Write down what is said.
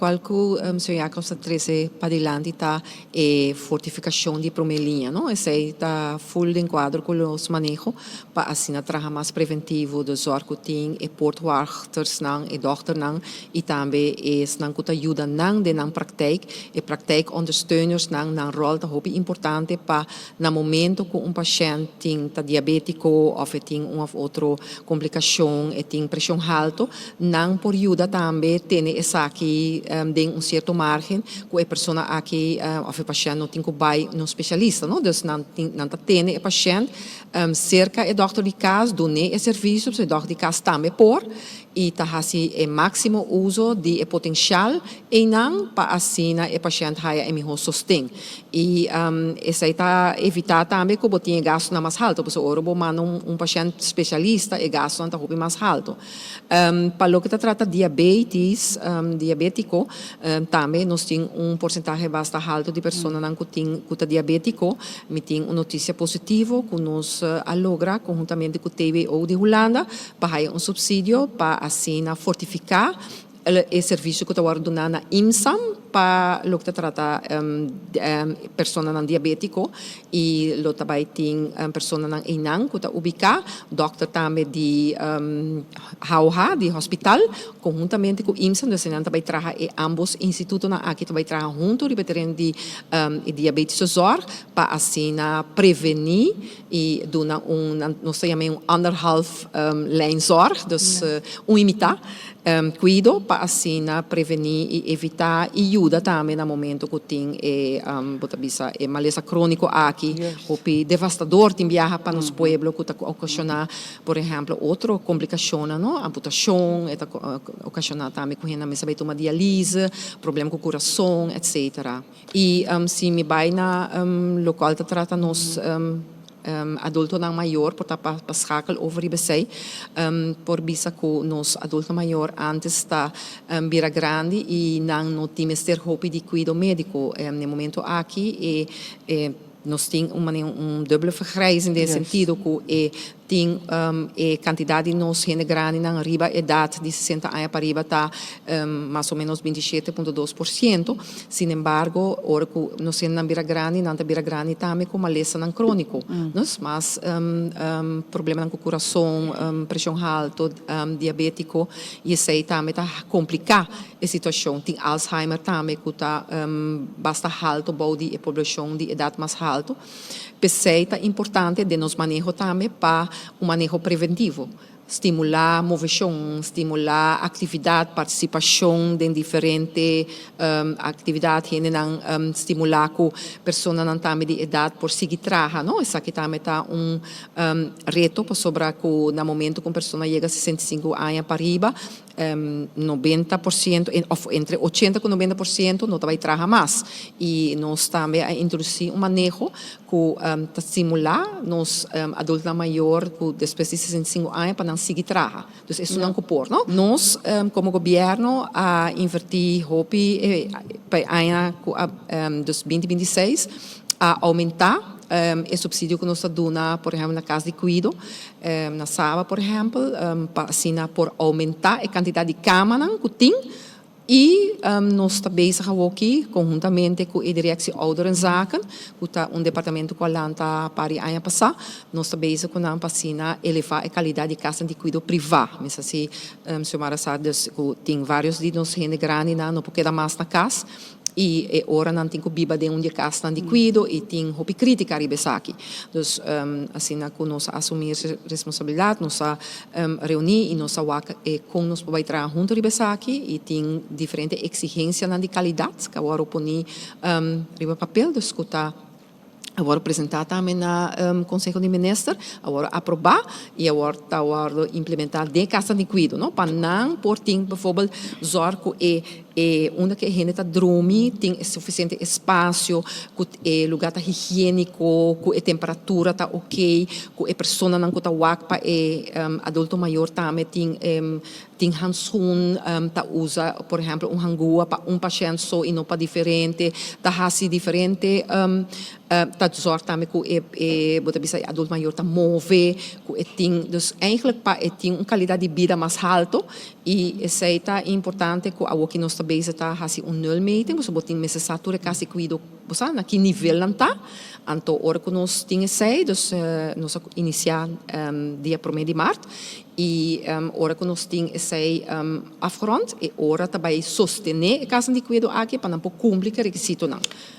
Locual cu señor Jacobs a trece padilanti ta e fortificacion di prome liña, no? Esey ta full den cuadro cu nos maneho pa asina traha mas preventivo, de zorg cu tin e poortwachtersnan, e dokternan y tambe esnan cu ta yuda nan den nan praktijk, e praktijkondersteunersnan, nan rol ta hopi importante pa na momento cu un pashent tin ta diabetico of e tin un of otro complicacion, e tin presion halto, nan por yuda tambe tene esaki den un cierto margen cu e persona aki of e pashent no tin cu bay un specialista, no? Dus nan tin nan ta tene e pashent cerca e dokter di cas, dun'e e servicio, pasobra e dokter di cas tambe por y ta haci e maximo uzo di e potencial eynan pa asina e pashent haya e miho sosten. Y esey ta evita tambe cu bo tin e gastonan mas halto, pasobra ora bo manda un pashent specialista e gastonan ta hopi mas halto. Pa loke ta trata diabetes, diabetico, tambe nos tin un porcentahe basta halto di personanan cu tin cu ta diabetico. Mi tin un noticia positivo cu nos a logra conhuntamente cu TWO di Hulanda pa haya un subsidio pa asina fortifica e servicio cu ta wordo duna na IMSAM pa loke ta trata personanan diabetico y lo ta bay tin personanan eynan cu ta ubica, dokter tambe di HOH, di hospital, conhuntamente cu IMSAM, dus eynan ta bay traha e ambos institutonan aki ta bay traha hunto riba e tereno di e diabetische zorg pa asina preveni y duna un, nos ta yama un anderhalf lijn zorg, dus un y mitad cuido pa asina preveni y evita y yuda tambe na momento cu tin e, bo ta bisa, e malesa cronico aki, hopi devastador tin biaha pa nos pueblo cu ta ocasiona, por ehemplo, otro complicacionnan, no, amputacion, e ta ocasiona tambe cu hende mester bay tuma dialyse, problema cu curason, etcetera. Y si mi bay na locual ta trata nos adultonan mayor, por ta pa schakel over riba esey, por bisa cu nos adulto mayor antes ta bira grandi y nan no tin mester hopi di cuido medico. Na e momento aki e nos tin un manera un dubbele vergrijzing den e sentido cu e tin e kantidat di nos hende grandinan riba edat di 60 aña pariba ta mas o menos 27.2%. Sin embargo, ora ku nos hendenan bira grandi, nan ta bira grandi tambe ku malesanan króniko. Dus mas problemanan ku kurason, preshon halto, diabétiko, i esei tambe ta kompliká e situashon. Tin Alzheimer tambe ku ta basta halto bou di e poblashon di edat mas halto. P'esei ta importante den nos maneho tambe pa un maneho preventivo, stimulá moveshon, stimulá aktividat, partisipashon den diferente aktividat, hendenan stimulá ku personanan tambe di edat por sigui traha, no. Esaki tambe ta un reto pasobra ku na momento ku un persona yega 65 aña pariba, 90% of entre 80 ku 90% no ta bai traha mas. I nos tambe a introdusí un maneho ku ta stimulá nos adultonan mayor ku despues di 65 aña pa nan sigui traha. Dus esunnan ku por, no? Nos komo gobièrnu a invertí hopi pa e aña ku a dus 2026 a oumentá e supsidio ku nos ta duna por ehèmpel na kas di kuido. Na Saba por ehèmpel pa asina por oumentá e kantidat di kamanan ku tin i nos ta bezig awoki konhuntamente ku e Directie Ouderenzaken ku ta un departamento ku a lanta par di aña pasá, nos ta bezig ku nan pa asina elevá e kalidat di kasnan di kuido privá. Mi sa si Xiomara sa dus ku tin vários di nos hende grandinan no por keda mas na kas. I e ora nan tin ku biba den un di e kasnan di kuido i tin hopi krítika riba esaki. Dus asina ku nos a asumí e responsabilidat, nos a reuní i nos a wak e kon nos por bai traha huntu riba esaki i tin diferente eksigensianan di kalidat ku a wòrdu poní riba papel, dus ku ta a wòrdu presentá tambe na Konseho di Minister, a wòrdu aprobá i awor ta wòrdu implementá den e kasnan di kuido, no, pa nan por tin bijvoorbeeld zòrg ku e e unda ku e hende ta drumi tin e sufisiente espasio, ku e lugá ta higiéniko, ku e temperatura ta oké, ku e personanan ku ta wak pa e adulto mayor tambe tin Tin hanskun ta usa por ehempel un hangua pa un pashènt so i no pa diferente. Ta hasi diferente ta zòrg tambe ku e e bo ta bisa e adulto mayor ta move ku e tin dus eigenlijk pa e tin un kalidat di bida mas halto i esei ta importante ku awoki nos ta. bezig ta hasi un nulmeting, so bo tin mester sa tur e cas di cuido, bo sa na ki nivel nan ta. Anto ora cu nos tin esey, dus nos a inicia dia 1 di maart y ora cu nos tin esey afgerond, e ora tambe sostene e cas di cuido aki pa nan por cumpli cu e requisitonan.